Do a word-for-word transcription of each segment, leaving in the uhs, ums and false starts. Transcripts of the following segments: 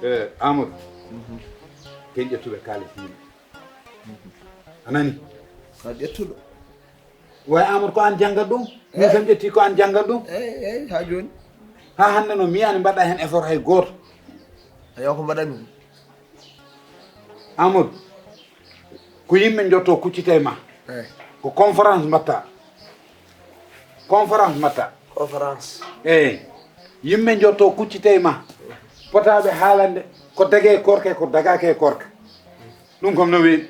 Eh, Amadou. Ken ƴettuɓe kaalis yimɓe. A nani? Ka ƴettuɗo. Way Amadou, ko an janngat ɗum? Min tan ƴetti ko an janngat ɗum? Eyi, eyi, haa jooni. Haa hannde no mi yiyaani mbaɗa heen effort hay gooto. Ayo, ko mbaɗanmi? Amadou, ko yimɓe njotto kuccite ma. Eyi. Ko conférence mbatta. Conférence mbatta. Conférence. Eyi. Yimɓe njotto kuccite ma. Potaaɓe haalande ko dagee korka, ko dagaake korka. Ɗum kam no weeɓi.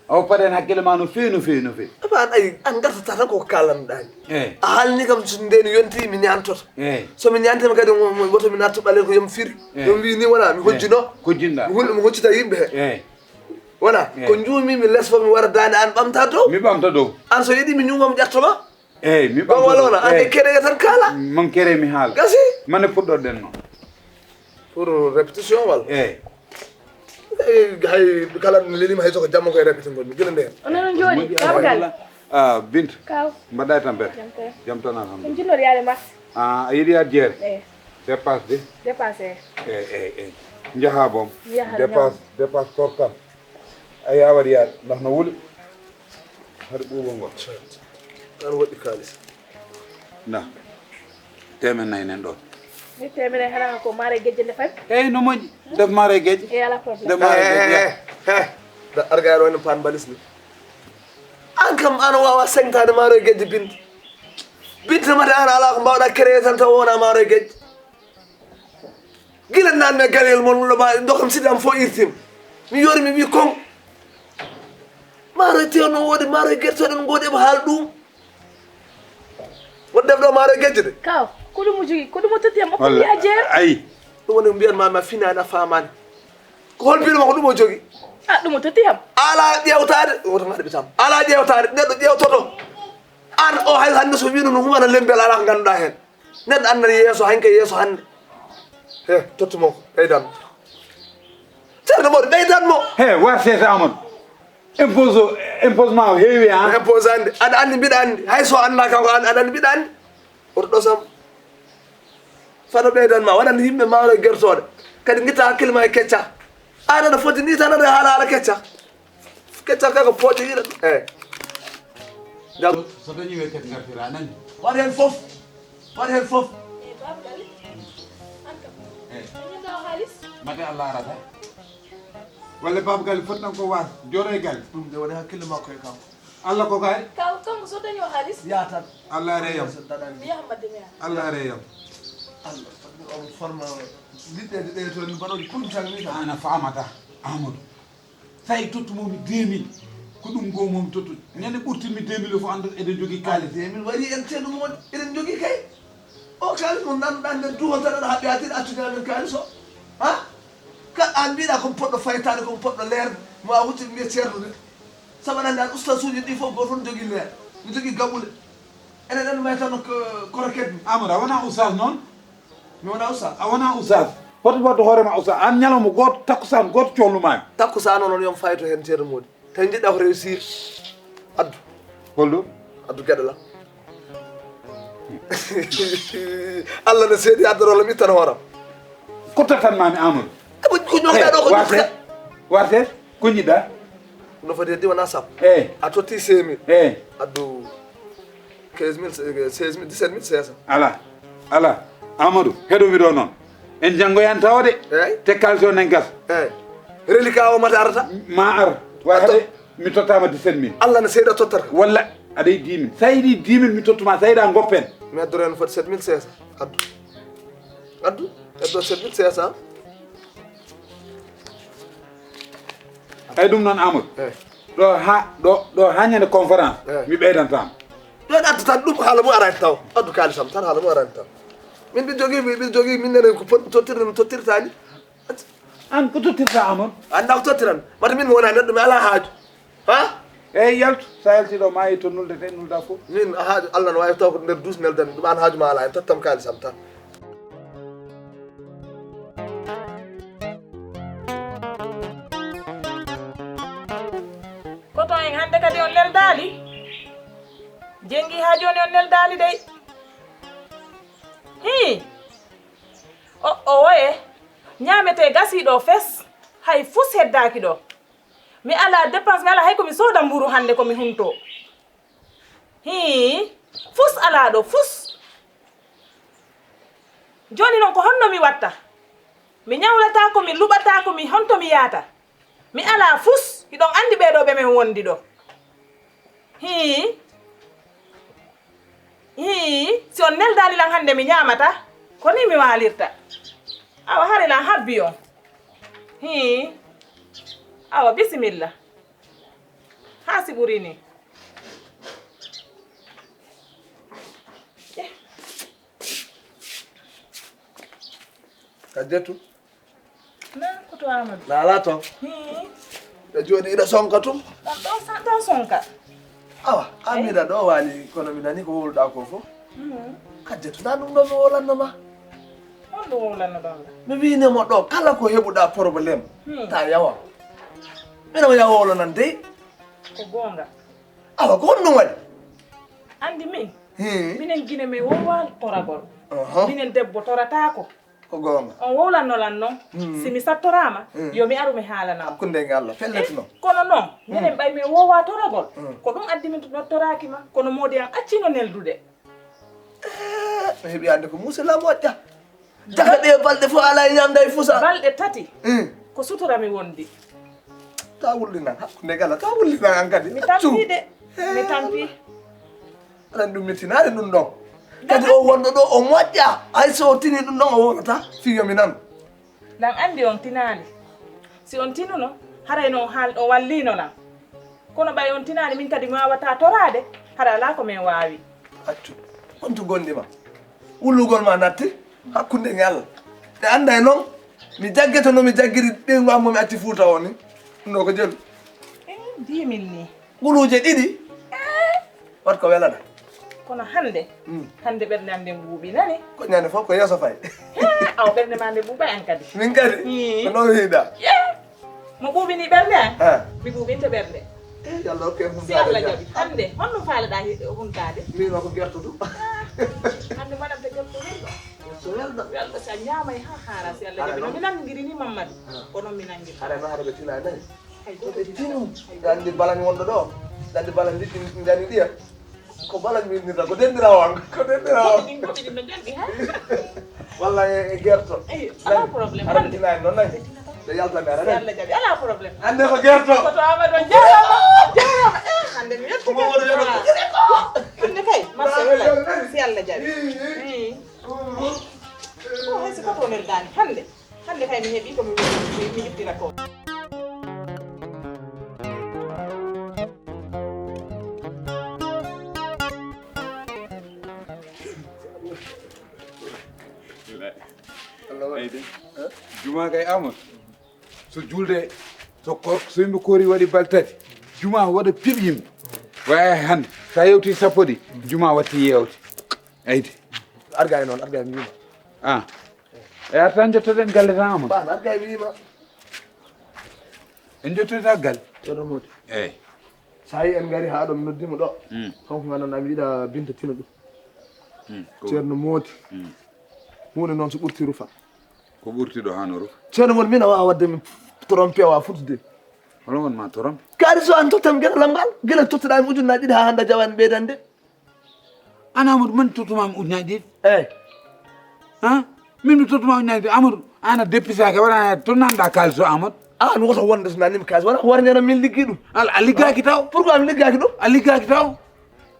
O paɗen hakkille ma no feewi, no feewi, no feewi. Aba an ay, an gartata tan ko kalanɗaani. Eyi. A haalni kam so ndeen yonti mi ñaantoto. Eyi. So mi ñaantiima kadi mo, mo, woto mi nattu ɓalel ko yomi firi. Eyi. Yomi wi ni wona, mi hojjino. Ko jinɗa. Mi hul-, mi hoccita yimɓe he. Eyi. Wona, eyi, ko njuumi mi les fof mi wara daande an ɓamta dow. Mi ɓamta dow. An so yiɗi mi ñuumo mi ƴatto ma. Eyi, mi ɓamta dow. Wala wona, an e kere tan kaala. Mon kere mi haala. Gasi. Mane puɗɗoɗen noon. Pour répétition walla? Eyi. Eyi, hay kala no lelima hay soko jamma koye répété ngonmi gila ndeen. Onon no jooɗi, Baaba Galle. Ah, Binta. Kaw. Mbaɗɗa e tampere? Jam tan. Jam tan, alhamdulillah. Ɗum jinnoɗo yaade marché. Ah, a yiɗi yaade jeere? Eyi. Dépasse de? Dépasse, eyi. Eyi, eyi, eyi. Njaha boom. Mi yaha dépasse, dépasse korkam. A yawat yaade, ndax no wuli. Haɗa ɓuuɓol ngol. Tan waɗi kaalis. Na. Teemen nayi nen ɗon. Ni teemen nayi hara ko maaro e gejje nde fay? Eyi, no moƴƴi. Def maaro e gejje. Eyi, ala problème. Def maaro e gejje. He, he, he. Da arga yaɗo woni paan mbalis ni. An kam an waawa sengtaade maaro e gejje Binta. Binta mata an ala ko mbaawɗa créer tan taw wona maaro e gejje. Gila nan mi e galel mon lo ma dokam sidam fo irtim. Mi yori mi wi kon. Maaro e tewno wode maaro e gertoɗen ngode mo haal ɗum. Won defɗo maaro e gejje de. Kaw, ko ɗum o jogii? Ko ɗum o totti am? O walla, wiya jeer. Ayi. Ɗum woni mbiyan ma, ma finani a famani. Ko hol bino ma ko ɗum o jogii? A, ɗum o totti am. Ala ƴewtaade, woto ngaɗa bitam. Ala ƴewtaade, neɗɗo ƴewtoto. An o hay hannde so wino no humana lembel ala ko ngannduɗaa heen. Neɗɗo annda yeeso, hanke yeeso hannde. He, tottu mo, ɓeydan mo. Ceerno Mawɗo, ɓeydan mo. He, war seesa Amadou. Impose, impose ma o heewi, ha? Impose ande. Aɗa andi mbiɗa andi. Hay so annda kanko an, aɗa andi mbiɗa andi. Oto ɗosam. Fano ɓeydan ma, waɗan yimɓe maaro e gertooɗe. Kadi ngitta hakkille ma e kecca. An aɗa foti ni tan aɗa haala haala kecca. Kecca kay ko pooƴe yiɗa. Eh. Jam. So dañi we ket ngartira nani. Waɗ heen fof. Waɗ heen fof. Eh, Baaba Gali. An kam. Eh. Dañi ɗo haalis. Mate Allah arata. Walla Baaba Gali foti tan ko waas. Jooɗo e galle. Ɗum de woni hakkille makko e kanko. Allah ko kay. Kaw, kanko so dañi o haalis. Yaa tan. Allah reyam. So daɗani. Mi yaha mbadde mi yaha. Allah reyam. Allah. On forma liɗɗeede ɗe toon mbaɗoɗi kuntal ni tan. Ana famata. Amadou. Tawi tottumomi deux mille, ko ɗum goo momi tottude. Ñande ɓurtinmi deux mille fof, anndu eɗen jogii kaalis. Deux mille waɗi en ceeɗu mo, eɗen jogii kay. O kaalis mo nanduɗaa nder duhol tan aɗa haɓɓi haa tiri accude amen kaalis o. Ha? Ka an mbiɗa ko poɗɗo faytaade, ko poɗɗo leerde, mo a huccit mbiya ceerno de. Sabu aɗa anndi an ustaasuuji ɗi fof gooto fof ne jogii leer, ne jogii gaɓule. Enen en maytano ko koroket ni. Amadou, a wona ustaas noon? Mi wona ustaas. A wona ustaas. Hoto waddu hoore ma ustaas. An ñalawma gooto, takkusaan gooto cohlumaami. Takkusaan o noon yo mi fayto heen ceerno Moodi. Tawi njiɗɗa ko réussir. Addu. Holɗo? Addu geɗe la. Allah ne seedi adda rolo mi tan hooram. Ko tattan mami Amadou. Ko ko ñoga ɗo ko warte. Warte. Ko jiɗɗa? No foti heddi wona sappo. Eh. A totti cinq mille. Eh. Addu quinze mille, seize mille, dix-sept mille cinq cents. Ala, ala. Amadou, heɗo mi ɗo noon. En janngoyan tawa de. Eyi. Te kaalis o nen gasa. Eyi. Reliquat o mata arata? Ma ar. Wa hade mi tottama dix-sept mille. Allah ne seeɗa tottat. Walla aɗa yiɗi dix mille. Sa yiɗi dix mille mi tottuma, sa yiɗa goppen. Mi addoro en foti sept mille cinq cents. Addu. Addu. Addu sept mille cinq cents. Ay ɗum noon Amadou. Eyi. Ɗo ha, ɗo, ɗo ha ñande conférence. Eyi. Mi ɓeydantama. Ɗon addu tan ɗum haala mum arani taw. Addu kaalisam tan haala mum arani taw. Min mbiɗa jogii, mbiɗa jogii min nene ko pot-, tottirde mi tottirta ni. An ko tottirta Amadou? Annda ko tottiran. Mata min mi wona neɗɗo mi ala haaju. Ha? Eyi yaltu. Sa yalti ɗo ma yetto nulde te nulda fof. Min a haaju Allah no wawi taw ko nder duus neldan ɗum an haaju ma ala en tottam kaalisam tan. Koto en hannde kadi on neldaali? Jenngi haa jooni on neldaali dey. Hii. O, o woye. Ñaametee gasii ɗo fes, hay fus heddaaki ɗo. Mi alaa dépense, mi alaa hay ko mi sooda mburu hannde ko mi huntoo. Hii, fus alaa ɗo, fus. Jooni noon ko honno mi watta? Mi ñawlataako, mi luɓataako, mi honto mi yaata? Mi alaa fus, hiɗon anndi ɓee ɗo ɓe men wondi ɗo. Hii. Hii, si on neldaali lan hannde mi ñaamata, ko ni mi waalirta. Awa, hari lan habbi on. Hii. Awa, bisimilla. Haa si ɓuri ni. Eh. Kajjatu. Na, ko to Amadou? Na alaa toon? Hii. Ɓe jooɗi iɗa sonka tun? Ɗon, ɗon sa-, ɗon sonka. Awa, Amira ɗo waali, kono mi nani ko wowluɗaa ko fof. Mhm. Kajjatu, na ɗum ɗo mi wowlanno ma. Honɗum wowlannoɗon la? Mi wiinemo ɗo, kala ko heɓuɗaa problème, hmm, ta yawa. Mino ya wowlanan dey. Ko goonga. Awa, ko honɗum waɗi? Anndi min, hmm, minen Gine mi wowaa toragol. Aha. Minen debbo torataako. Ko goonga. On wowlanno lan noon, hmm, si mi sattoraama, hmm, yo mi aru mi haalana on. Hakkunde e Allah, pellet. Eh, noon. Kono noon, hmm, minen ɓay mi wowaa toragol. Hmm. Ko ɗum addi min noddoraaki ma, kono moodi an accino neldude. Eh, mi heɓi hannde ko muusela moƴƴa. Daga ɗe balɗe fof alaa e ñamda e fusa. Balɗe tati. Hmm. Ko sutura mi wondi. Ta wullinan, hakkunde gala, ta wullinan an kadi. Mi tampi de, mi tampi. Aɗa anndi ɗum mi tinaani ɗum ɗon. Kadi o wonɗo ɗo, o moƴƴa. Hay so o tini ɗum ɗon, o wowlata. Fii yo mi nan. Lan anndi on tinaali. Si on tinuno, haray no on haal-, o walliino lan. Kono ɓay on tinaali, min kadi mi waawataa toraade, hara alaa ko min waawi. Accu, honto gonɗi ma? Wullugol ma natti hakkunde ngal. Ɓe annday noon, mi jaggete no mi jaggiri ɓeyngu am mo mi acci Fuuta o ni. Ɗum ɗo ko jelu. Eh, dix mille ni. Guluuje ɗiɗi. Eh. Wat ko welana. Kono hannde, mm, hannde ɓernde am nden ɓuuɓi nani. Ko ñande fof ko yeeso fay. He, awa ɓernde ma nde ɓuuɓay an kadi. Min kadi? Ii. Ko noon wiiɗa? Ye. Mo ɓuuɓini ɓernde an? Ha. Mi ɓuuɓinte ɓernde. Eh, yo Allah hokke en si Allah huntaade jam. Jaɓi. Hannde, honno faaleɗaa he-, huntaade? Min o ko gerto du. Ah, hannde mbaɗante gerto welɗo. Gerto welɗo. Welɗo si a ñaamay ha haara si Allah jaɓi. Hara no mi nanngiri ni Mammadu. Ha. Ko noon mi nanngiri. Hara no hara ɓe tinaani nani? Hay ko ɓe tinu. Ɗan di balañ wonɗo ɗo. Ɗan di balañ liɗɗi njani ɗiya. Ko balañ mi innirta, ko denɗiraawo am, ko denɗiraawo am. Goɗɗi ɗin, goɗɗi ɗin no janɗi, ha? Walla e, e gerto. Eyi, alaa problème. Aɗa tinaani noon, nani? Ɓe tinata. Ɓe yalta mi ara, nani? Si Allah jaɓi, alaa problème. Hannde ko gerto. Ko to Amadou, on jaaraama, on jaaraama. Eh, hannde mi yetti kay. Hannde kay, marché welay. Si Allah jaɓi. Ii. Ii. Ko hay si ko to neldaani, hannde. Hannde kay mi heɓii ko mi, mi, mi ittira ko. Eyyi de. Juma kay Amadou. So julde, so ko, so yimɓe koori waɗi balɗe tati, juma waɗa piɓ yimɓe. Waya hannde, sa yewti sappo ɗi, juma watti yewte. Eyyi de. Arga e noon, arga e mi wiima. Ah. E artan jottoɗen galle tan Amadou. Ba, arga e mi wiima. En jottoyta galle. Ceerno Mody. Eyyi. Sa yi en ngari haa ɗo mi noddi mo ɗo. Hmm. Kanko nganndanɗaa mi yiɗa Binta Tino ɗum. Hmm, ko Ceerno Mody. Hmm. Huunde noon so ɓurti rufa. Ko ɓurti ɗo hano rufa? Ceerno Mody, min a waawa waɗde mi trompé, a waawa fuɗɗude. Holo won ma trompé? Kaalis o an tottam geɗal am ngal. Gila tottuɗaa mi ujunnaaji ɗiɗi haa hannde a jawaani ɓeydande. An Amadou, man tottuma mi ujunnaaji ɗiɗi? Eyyi. Ha? Min mi tottuma ujunnaaji ɗiɗi. Amadou, an a deppisaaki, wona to nanɗa kaalis o Amadou. An woto wonde so nanimi kaalis, wona ko warñana min liggi ɗum. Al-, a liggaaki taw? Pourquoi mi liggaaki ɗum? A liggaaki taw?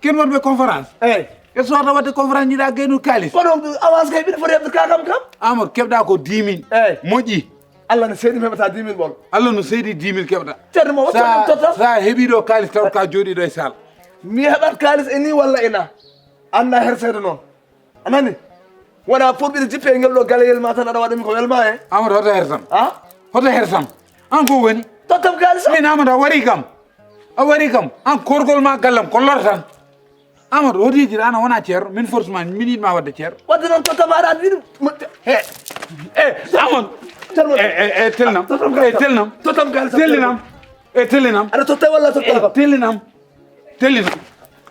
Ken waɗɓe conférence? Eyyi. E so wata waɗde conférence, jiɗa gaynu kaalis? Kono avance kay mbiɗa foti heɓde ka kam kam. Amadou, keɓɗa ko dix mille. Eyyi. Moƴƴi. Allah no seedi mi heɓata dix mille ɓoon. Allah no seedi dix mille keɓɗa. Ceerno mo, sa, totta. Sa heɓi ɗo kaalis taw ka jooɗi ɗo e salle. Mi heɓat kaalis e ni walla e na? Annda herseede noon. A nani? Wona pour mbiɗa jippe e ngel ɗo galeyel ma tan aɗa waɗa mi ko welma he. Amadou, hoto hersam. Ha? Hoto hersam. An ko woni? Tottam kaalis o. Min Amadou a wari kam. A wari kam. An korgol ma gallam ko lor tan. Amadou, hoto yejjit, an a wona ceerno, min force ma, min yiɗma wadde ceerno. Wadde noon, tottam aɗa wiɗum. He, e, Amadou. Ceerno. E, e, e, telnam. Tottam kaalis. E, telnam. Tottam kaalis. Tellinam. E, tellinam. Aɗa totta walla totta kam? E, tellinam. Tellinam.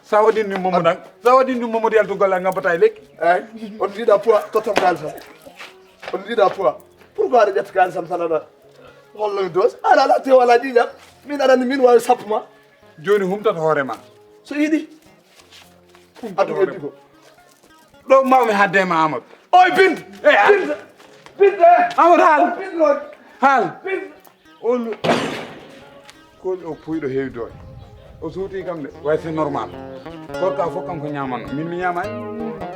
Sa waɗi ɗum Mamadou, sa waɗi ɗum Mamadou yaltu golle ngam bata e lekki. Eyyi, on yiɗa poids, tottam kaalis. On yiɗa poids. Pourquoi aɗa ƴetta kaalisam tan aɗa holla mi doos? Aɗa ala tew, ala ƴiiƴam. Min aɗa anndi min waawi sappo ma. Jooni humtat hoore ma. So yiɗi. Humtat hoore ma. Ɗo mawmi hadde ma, Amadou. Oy, Binta! Eh, ah. Binta! Binta! Amadou, haal. Binta, oy. Haal. Binta! On, ko o puyɗo heewi doole. O suuti kam de. Way, c'est normal. Gorko fof kanko ñaamanno. Min mi ñaamaani.